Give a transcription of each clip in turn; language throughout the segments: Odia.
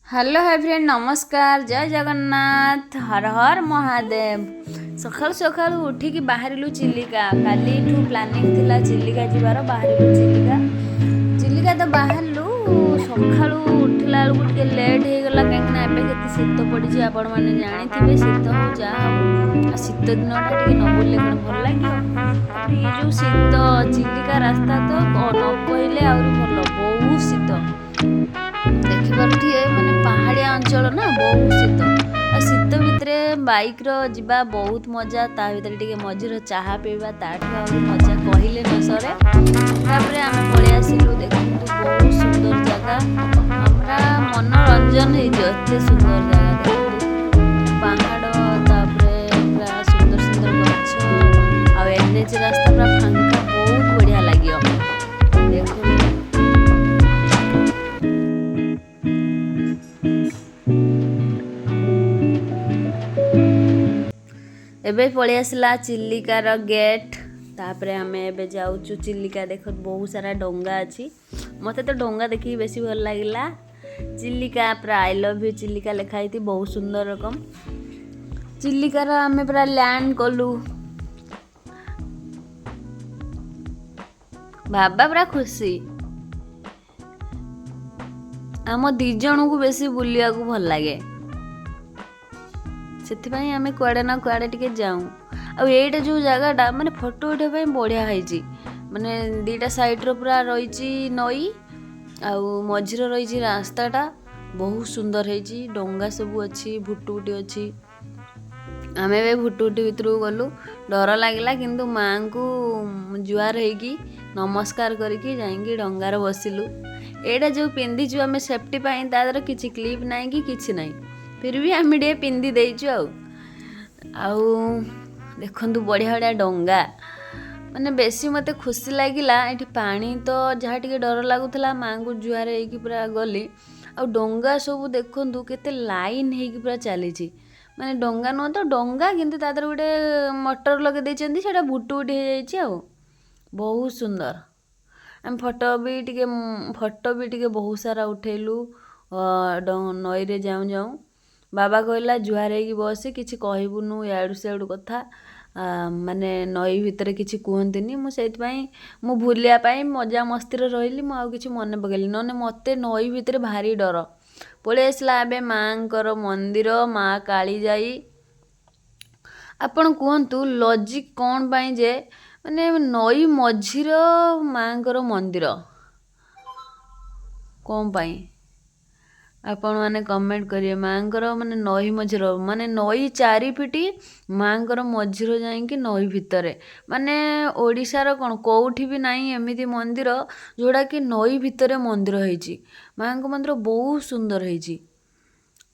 ହ୍ୟାଲୋ ହାଇ ଫ୍ରେଣ୍ଡ, ନମସ୍କାର, ଜୟ ଜଗନ୍ନାଥ, ହର ହର ମହାଦେବ। ସକାଳୁ ସକାଳୁ ଉଠିକି ବାହାରିଲୁ ଚିଲିକା। କାଲିଠୁ ପ୍ଲାନିଂ ଥିଲା ଚିଲିକା ଯିବାର। ବାହାରିଲୁ ଚିଲିକା। ଚିଲିକା ତ ବାହାରିଲୁ, ସକାଳୁ ଉଠିଲା ବେଳକୁ ଟିକେ ଲେଟ୍ ହେଇଗଲା, କାହିଁକିନା ଏବେ କେତେ ଶୀତ ପଡ଼ିଛି ଆପଣମାନେ ଜାଣିଥିବେ। ଶୀତ ହଉ ଯାହା ହଉ, ଆଉ ଶୀତ ଦିନଟା ଟିକେ ନ ବୁଲିଲେ କ'ଣ ଭଲ ଲାଗିବ? ତାପରେ ଇଏ ଯେଉଁ ଶୀତ, ଚିଲିକା ରାସ୍ତା ତ ନ କହିଲେ ଆହୁରି ଭଲ। ବହୁତ ଶୀତ ଦେଖିପାରୁଥିବେ, ମାନେ ପାହାଡ଼ିଆ ଅଞ୍ଚଳ ନା, ବହୁତ ଶୀତ। ଆଉ ଶୀତ ଭିତରେ ବାଇକ୍ର ଯିବା ବହୁତ ମଜା। ତା ଭିତରେ ଟିକେ ମଝିର ଚାହା ପିଇବା, ତାଠୁ ଆହୁରି ମଜା କହିଲେ ନ ସରେ। ତାପରେ ଆମେ ପଳେଇ ଆସିଲୁ। ଦେଖନ୍ତୁ, ବହୁତ ସୁନ୍ଦର ଜାଗା, ପୁରା ମନୋରଞ୍ଜନ ହେଇଯିବ, ଏତେ ସୁନ୍ଦର ଜାଗା। ଦେଖନ୍ତୁ ପାହାଡ଼, ତାପରେ ପୁରା ସୁନ୍ଦର ସୁନ୍ଦର ଗଛ, ଆଉ ଏନ୍ଏଚ୍ ରାସ୍ତା ପୁରା ଫାଙ୍କା, ବହୁତ ବଢ଼ିଆ ଲାଗିବ। ଦେଖନ୍ତୁ। ଏବେ ପଳେଇ ଆସିଲା ଚିଲିକାର ଗେଟ୍। ତାପରେ ଆମେ ଏବେ ଯାଉଛୁ ଚିଲିକା। ଦେଖ, ବହୁତ ସାରା ଡଙ୍ଗା ଅଛି। ମୋତେ ତ ଡଙ୍ଗା ଦେଖିକି ବେଶୀ ଭଲ ଲାଗିଲା। ଚିଲିକା ପୁରା I love you Chilika ଲେଖା ହେଇଛି, ବହୁତ ସୁନ୍ଦର ରକମ। ଚିଲିକାର ଆମେ ପୁରା ଲ୍ୟାଣ୍ଡ କଲୁ। ବାବା ପୁରା ଖୁସି। ଆମ ଦି ଜଣଙ୍କୁ ବେଶୀ ବୁଲିବାକୁ ଭଲ ଲାଗେ, ସେଥିପାଇଁ ଆମେ କୁଆଡ଼େ ନା କୁଆଡ଼େ ଟିକେ ଯାଉଁ। ଆଉ ଏଇଟା ଯେଉଁ ଜାଗାଟା, ମାନେ ଫଟୋ ଉଠାଇବା ପାଇଁ ବଢ଼ିଆ ହେଇଛି। ମାନେ ଦୁଇଟା ସାଇଡ଼୍ର ପୁରା ରହିଛି ନଈ, ଆଉ ମଝିରେ ରହିଛି ରାସ୍ତାଟା। ବହୁତ ସୁନ୍ଦର ହେଇଛି। ଡଙ୍ଗା ସବୁ ଅଛି, ଭୁଟୁଭୁଟି ଅଛି। ଆମେ ଏବେ ଭୁଟୁଭୁଟି ଭିତରକୁ ଗଲୁ। ଡର ଲାଗିଲା, କିନ୍ତୁ ମାଆଙ୍କୁ ଜୁହାର ହେଇକି ନମସ୍କାର କରିକି ଯାଇକି ଡଙ୍ଗାରେ ବସିଲୁ। ଏଇଟା ଯେଉଁ ପିନ୍ଧିଛୁ ଆମେ ସେଫ୍ଟି ପାଇଁ, ତା ଦେହରେ କିଛି କ୍ଲିପ୍ ନାହିଁ କି କିଛି ନାହିଁ, ଫିର୍ ବି ଆମେ ଟିକେ ପିନ୍ଧି ଦେଇଛୁ। ଆଉ ଦେଖନ୍ତୁ, ବଢ଼ିଆ ବଢ଼ିଆ ଡଙ୍ଗା। ମାନେ ବେଶୀ ମୋତେ ଖୁସି ଲାଗିଲା ଏଠି। ପାଣି ତ ଯାହା ଟିକେ ଡର ଲାଗୁଥିଲା, ମାଆଙ୍କୁ ଜୁହାର ହେଇକି ପୁରା ଗଲି। ଆଉ ଡଙ୍ଗା ସବୁ ଦେଖନ୍ତୁ, କେତେ ଲାଇନ୍ ହେଇକି ପୁରା ଚାଲିଛି। ମାନେ ଡଙ୍ଗା ନୁହଁ ତ ଡଙ୍ଗା, କିନ୍ତୁ ତା ଦେହରେ ଗୋଟେ ମଟର ଲଗେଇ ଦେଇଛନ୍ତି, ସେଇଟା ଭୁଟୁଭୁଟି ହେଇଯାଇଛି। ଆଉ ବହୁତ ସୁନ୍ଦର। ଆମେ ଫଟୋ ବି ଟିକେ ବହୁତ ସାରା ଉଠେଇଲୁ। ନଈରେ ଯାଉଁ ଯାଉଁ ବାବା କହିଲା, ଜୁହାର ହେଇକି ବସେ, କିଛି କହିବୁନୁ ଇଆଡ଼ୁ ସିଆଡ଼ୁ କଥା। ମାନେ ନଈ ଭିତରେ କିଛି କୁହନ୍ତିନି। ମୁଁ ସେଇଥିପାଇଁ ମୁଁ ଭୁଲିବା ପାଇଁ ମଜା ମସ୍ତିରେ ରହିଲି। ମୁଁ ଆଉ କିଛି ମନେ ପକେଇଲି, ନହେଲେ ମୋତେ ନଈ ଭିତରେ ଭାରି ଡର। ପଳେଇ ଆସିଲା ଏବେ ମାଆଙ୍କର ମନ୍ଦିର, ମା କାଳିଜାଇ। ଆପଣ କୁହନ୍ତୁ, ଲଜିକ୍ କ'ଣ ପାଇଁ ଯେ ମାନେ ନଈ ମଝିର ମାଆଙ୍କର ମନ୍ଦିର କ'ଣ ପାଇଁ? ଆପଣମାନେ କମେଣ୍ଟ କରିବେ। ମାଆଙ୍କର ମାନେ ନଈ ମଝିର, ମାନେ ନଈ ଚାରିପିଟି ମାଆଙ୍କର, ମଝିର ଯାଇକି ନଈ ଭିତରେ। ମାନେ ଓଡ଼ିଶାର କ'ଣ, କେଉଁଠି ବି ନାହିଁ ଏମିତି ମନ୍ଦିର, ଯେଉଁଟାକି ନଈ ଭିତରେ ମନ୍ଦିର ହେଇଛି। ମାଆଙ୍କ ମନ୍ଦିର ବହୁତ ସୁନ୍ଦର ହେଇଛି।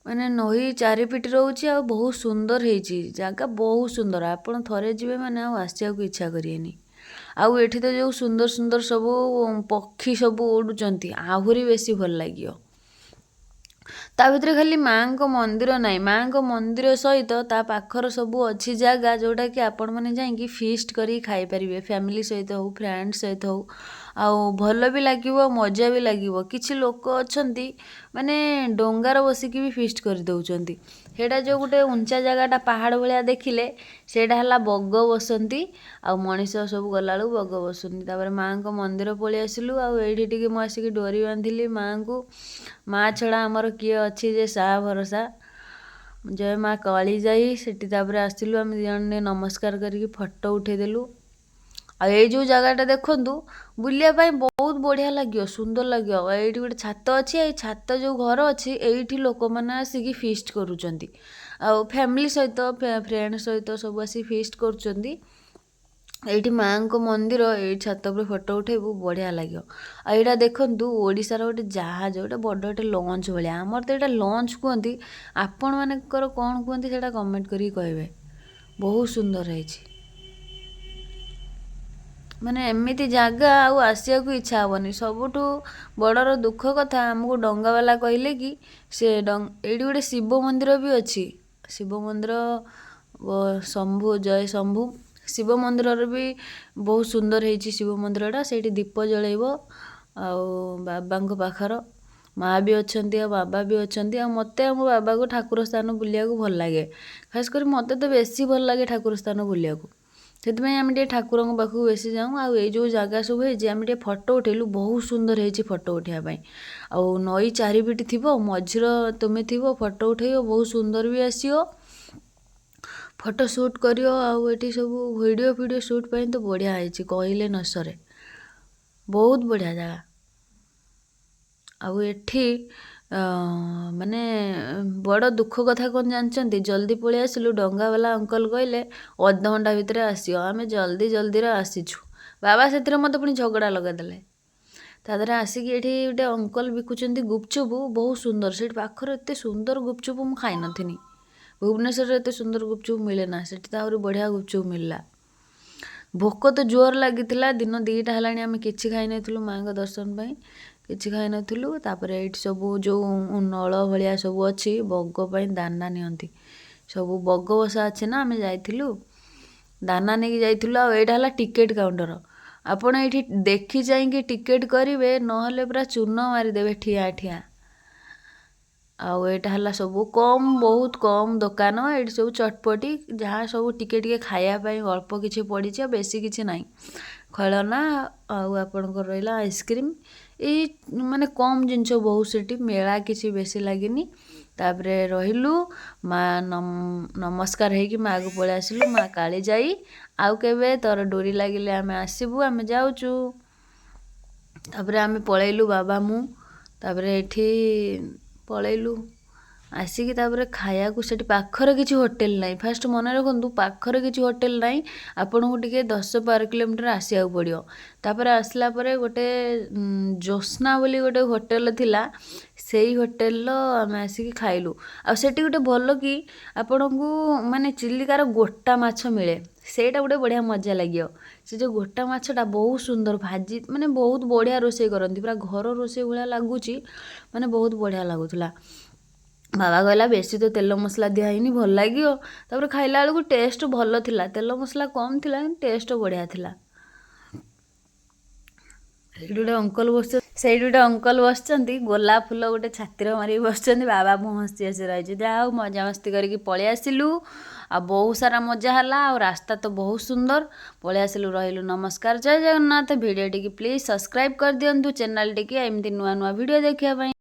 ମାନେ ନଈ ଚାରିପିଟି ରହୁଛି ଆଉ ବହୁତ ସୁନ୍ଦର ହେଇଛି ଜାଗା, ବହୁତ ସୁନ୍ଦର। ଆପଣ ଥରେ ଯିବେ ମାନେ ଆଉ ଆସିବାକୁ ଇଚ୍ଛା କରିବେନି। ଆଉ ଏଠି ତ ଯେଉଁ ସୁନ୍ଦର ସୁନ୍ଦର ସବୁ ପକ୍ଷୀ ସବୁ ଉଡ଼ୁଛନ୍ତି, ଆହୁରି ବେଶୀ ଭଲ ଲାଗିବ। ତା ଭିତରେ ଖାଲି ମାଆଙ୍କ ମନ୍ଦିର ନାହିଁ, ମାଆଙ୍କ ମନ୍ଦିର ସହିତ ତା ପାଖର ସବୁ ଅଛି ଜାଗା, ଯେଉଁଟାକି ଆପଣମାନେ ଯାଇକି ଫିଷ୍ଟ କରିକି ଖାଇପାରିବେ, ଫ୍ୟାମିଲି ସହିତ ହଉ, ଫ୍ରେଣ୍ଡ ସହିତ ହଉ। ଆଉ ଭଲ ବି ଲାଗିବ, ମଜା ବି ଲାଗିବ। କିଛି ଲୋକ ଅଛନ୍ତି, ମାନେ ଡଙ୍ଗାରେ ବସିକି ବି ଫିଷ୍ଟ କରିଦେଉଛନ୍ତି। ସେଇଟା ଯେଉଁ ଗୋଟେ ଉଞ୍ଚା ଜାଗାଟା ପାହାଡ଼ ଭଳିଆ ଦେଖିଲେ, ସେଇଟା ହେଲା ବଗ ବସନ୍ତି। ଆଉ ମଣିଷ ସବୁ ଗଲାବେଳକୁ ବଗ ବସନ୍ତି। ତାପରେ ମାଆଙ୍କ ମନ୍ଦିର ପଳେଇ ଆସିଲୁ। ଆଉ ଏଇଠି ଟିକେ ମୁଁ ଆସିକି ଡୋରି ବାନ୍ଧିଲି ମାଆଙ୍କୁ। ମା ଛଡ଼ା ଆମର କିଏ ଅଛି ଯେ ସାହା ଭରସା? ଜୟ ମା କାଳିଜାଇ। ସେଠି ତାପରେ ଆସିଲୁ ଆମେ ଦୁଇ ଜଣ, ନମସ୍କାର କରିକି ଫଟୋ ଉଠେଇଦେଲୁ। ଆଉ ଏଇ ଯେଉଁ ଜାଗାଟା ଦେଖନ୍ତୁ, ବୁଲିବା ପାଇଁ ବହୁତ ବଢ଼ିଆ ଲାଗିବ, ସୁନ୍ଦର ଲାଗିବ। ଆଉ ଏଇଠି ଗୋଟେ ଛାତ ଅଛି। ଏଇ ଛାତ ଯେଉଁ ଘର ଅଛି, ଏଇଠି ଲୋକମାନେ ଆସିକି ଫିଷ୍ଟ କରୁଛନ୍ତି। ଆଉ ଫ୍ୟାମିଲି ସହିତ, ଫ୍ରେଣ୍ଡ ସହିତ ସବୁ ଆସିକି ଫିଷ୍ଟ କରୁଛନ୍ତି। ଏଇଠି ମାଆଙ୍କ ମନ୍ଦିର, ଏଇ ଛାତ ଉପରେ ଫଟୋ ଉଠେଇବୁ, ବଢ଼ିଆ ଲାଗିବ। ଆଉ ଏଇଟା ଦେଖନ୍ତୁ, ଓଡ଼ିଶାର ଗୋଟେ ଜାହାଜ, ଗୋଟେ ବଡ଼ ଗୋଟେ ଲଞ୍ଚ ଭଳିଆ। ଆମର ତ ଏଇଟା ଲଞ୍ଚ କୁହନ୍ତି, ଆପଣମାନଙ୍କର କ'ଣ କୁହନ୍ତି ସେଇଟା କମେଣ୍ଟ କରିକି କହିବେ। ବହୁତ ସୁନ୍ଦର ହେଇଛି। ମାନେ ଏମିତି ଜାଗା ଆଉ ଆସିବାକୁ ଇଚ୍ଛା ହେବନି। ସବୁଠୁ ବଡ଼ର ଦୁଃଖ କଥା, ଆମକୁ ଡଙ୍ଗାବାଲା କହିଲେ କି ସେ ଏଇଠି ଗୋଟେ ଶିବ ମନ୍ଦିର ବି ଅଛି। ଶିବ ମନ୍ଦିର, ଶମ୍ଭୁ, ଜୟ ଶମ୍ଭୁ। ଶିବ ମନ୍ଦିରରେ ବି ବହୁତ ସୁନ୍ଦର ହେଇଛି ଶିବ ମନ୍ଦିରଟା। ସେଇଠି ଦୀପ ଜଳେଇବ ଆଉ ବାବାଙ୍କ ପାଖର ମା ବି ଅଛନ୍ତି ଆଉ ବାବା ବି ଅଛନ୍ତି। ଆଉ ମୋତେ ଆଉ ମୋ ବାବାକୁ ଠାକୁର ସ୍ଥାନ ବୁଲିବାକୁ ଭଲ ଲାଗେ। ଖାସ୍ କରି ମୋତେ ତ ବେଶୀ ଭଲ ଲାଗେ ଠାକୁର ସ୍ଥାନ ବୁଲିବାକୁ। ସେଥିପାଇଁ ଆମେ ଟିକେ ଠାକୁରଙ୍କ ପାଖକୁ ବେଶୀ ଯାଉଁ। ଆଉ ଏଇ ଯେଉଁ ଜାଗା ସବୁ ହେଇଛି, ଆମେ ଟିକେ ଫଟୋ ଉଠେଇଲୁ। ବହୁତ ସୁନ୍ଦର ହେଇଛି ଫଟୋ ଉଠେଇବା ପାଇଁ। ଆଉ ନଈ ଚାରିପିଟି ଥିବ, ମଝିର ତୁମେ ଥିବ, ଫଟୋ ଉଠେଇବ, ବହୁତ ସୁନ୍ଦର ବି ଆସିବ, ଫଟୋ ସୁଟ୍ କରିବ। ଆଉ ଏଠି ସବୁ ଭିଡ଼ିଓ ଫିଡ଼ିଓ ସୁଟ୍ ପାଇଁ ତ ବଢ଼ିଆ ହେଇଛି, କହିଲେ ନ ସରେ, ବହୁତ ବଢ଼ିଆ ଜାଗା। ଆଉ ଏଠି ମାନେ ବଡ଼ ଦୁଃଖ କଥା କ'ଣ ଜାଣିଛନ୍ତି? ଜଲ୍ଦି ପଳେଇ ଆସିଲୁ। ଡଙ୍ଗାବାଲା ଅଙ୍କଲ କହିଲେ ଅଧଘଣ୍ଟା ଭିତରେ ଆସିବ। ଆମେ ଜଲ୍ଦି ଜଲ୍ଦିରେ ଆସିଛୁ। ବାବା ସେଥିରେ ମୋତେ ପୁଣି ଝଗଡ଼ା ଲଗାଇଦେଲେ। ତା ଦେହରେ ଆସିକି ଏଠି ଗୋଟେ ଅଙ୍କଲ ବିକୁଛନ୍ତି ଗୁପଚୁପ, ବହୁତ ସୁନ୍ଦର। ସେଇଠି ପାଖରେ ଏତେ ସୁନ୍ଦର ଗୁପଚୁପ ମୁଁ ଖାଇନଥିନି। ଭୁବନେଶ୍ୱରରେ ଏତେ ସୁନ୍ଦର ଗୁପଚୁପ ମିଳେ ନା, ସେଠି ତ ଆହୁରି ବଢ଼ିଆ ଗୁପଚୁପ ମିଳିଲା। ଭୋକ ତ ଜୋର ଲାଗିଥିଲା। ଦିନ 2ଟା ହେଲାଣି, ଆମେ କିଛି ଖାଇନଥିଲୁ। ମାଆଙ୍କ ଦର୍ଶନ ପାଇଁ କିଛି ଖାଇନଥିଲୁ। ତାପରେ ଏଇଠି ସବୁ ଯେଉଁ ନଳ ଭଳିଆ ସବୁ ଅଛି, ବଗ ପାଇଁ ଦାନା ନିଅନ୍ତି ସବୁ। ବଗ ବସା ଅଛି ନା, ଆମେ ଯାଇଥିଲୁ, ଦାନା ନେଇକି ଯାଇଥିଲୁ। ଆଉ ଏଇଟା ହେଲା ଟିକେଟ୍ କାଉଣ୍ଟର। ଆପଣ ଏଇଠି ଦେଖି ଚାହିଁକି ଟିକେଟ୍ କରିବେ, ନହେଲେ ପୁରା ଚୂନ ମାରିଦେବେ ଠିଆ ଠିଆ। ଆଉ ଏଇଟା ହେଲା ସବୁ କମ୍, ବହୁତ କମ୍ ଦୋକାନ ଏଇଠି। ସବୁ ଚଟପଟି ଯାହା ସବୁ ଟିକେ ଟିକେ ଖାଇବା ପାଇଁ ଅଳ୍ପ କିଛି ପଡ଼ିଛି, ଆଉ ବେଶୀ କିଛି ନାହିଁ। ଖେଳନା ଆଉ ଆପଣଙ୍କର ରହିଲା ଆଇସ୍କ୍ରିମ୍, ଏଇ ମାନେ କମ୍ ଜିନିଷ ବହୁତ ସେଠି। ମେଳା କିଛି ବେଶୀ ଲାଗିନି। ତାପରେ ରହିଲୁ, ମା ନମସ୍କାର ହେଇକି ମାଆକୁ ପଳେଇ ଆସିଲୁ। ମା କାଳିଜାଇ, ଆଉ କେବେ ତୋର ଡୋରି ଲାଗିଲେ ଆମେ ଆସିବୁ, ଆମେ ଯାଉଛୁ। ତାପରେ ଆମେ ପଳେଇଲୁ, ବାବା ମୁଁ। ତାପରେ ଏଠି ପଳେଇଲୁ ଆସିକି ତାପରେ ଖାଇବାକୁ। ସେଠି ପାଖରେ କିଛି ହୋଟେଲ ନାହିଁ। ଫାଷ୍ଟ ମନେ ରଖନ୍ତୁ, ପାଖରେ କିଛି ହୋଟେଲ ନାହିଁ। ଆପଣଙ୍କୁ ଟିକେ 10-12 କିଲୋମିଟର ଆସିବାକୁ ପଡ଼ିବ। ତାପରେ ଆସିଲା ପରେ ଗୋଟେ ଜ୍ୟୋତ୍ସ୍ନା ବୋଲି ଗୋଟେ ହୋଟେଲ ଥିଲା, ସେଇ ହୋଟେଲର ଆମେ ଆସିକି ଖାଇଲୁ। ଆଉ ସେଠି ଗୋଟେ ଭଲ କି ଆପଣଙ୍କୁ ମାନେ ଚିଲିକାର ଗୋଟା ମାଛ ମିଳେ। ସେଇଟା ଗୋଟେ ବଢ଼ିଆ ମଜା ଲାଗିବ। ସେ ଯେଉଁ ଗୋଟା ମାଛଟା ବହୁତ ସୁନ୍ଦର ଭାଜି, ମାନେ ବହୁତ ବଢ଼ିଆ ରୋଷେଇ କରନ୍ତି, ପୁରା ଘର ରୋଷେଇ ଭଳିଆ ଲାଗୁଛି, ମାନେ ବହୁତ ବଢ଼ିଆ ଲାଗୁଥିଲା। ବାବା କହିଲା ବେଶୀ ତ ତେଲ ମସଲା ଦିଆ ହେଇନି, ଭଲ ଲାଗିବ। ତାପରେ ଖାଇଲା ବେଳକୁ ଟେଷ୍ଟ ଭଲ ଥିଲା। ତେଲ ମସଲା କମ୍ ଥିଲା, କିନ୍ତୁ ଟେଷ୍ଟ ବଢ଼ିଆ ଥିଲା। ସେଇଠି ଗୋଟେ ଅଙ୍କଲ ବସିଛନ୍ତି, ଗୋଲାପ ଫୁଲ ଗୋଟେ ଛାତିରେ ମାରିକି ବସିଛନ୍ତି। ବାବା ମୁଁ ହସି ହସି ରହିଛୁ। ଯାହା ହଉ, ମଜାମସ୍ତି କରିକି ପଳେଇ ଆସିଲୁ ଆଉ ବହୁତ ସାରା ମଜା ହେଲା। ଆଉ ରାସ୍ତା ତ ବହୁତ ସୁନ୍ଦର। ପଳେଇ ଆସିଲୁ, ରହିଲୁ, ନମସ୍କାର, ଜୟ ଜଗନ୍ନାଥ। ଭିଡ଼ିଓଟିକି ପ୍ଲିଜ୍ ସବସ୍କ୍ରାଇବ୍ କରିଦିଅନ୍ତୁ ଚ୍ୟାନେଲଟିକି, ଏମିତି ନୂଆ ନୂଆ ଭିଡ଼ିଓ ଦେଖିବା ପାଇଁ।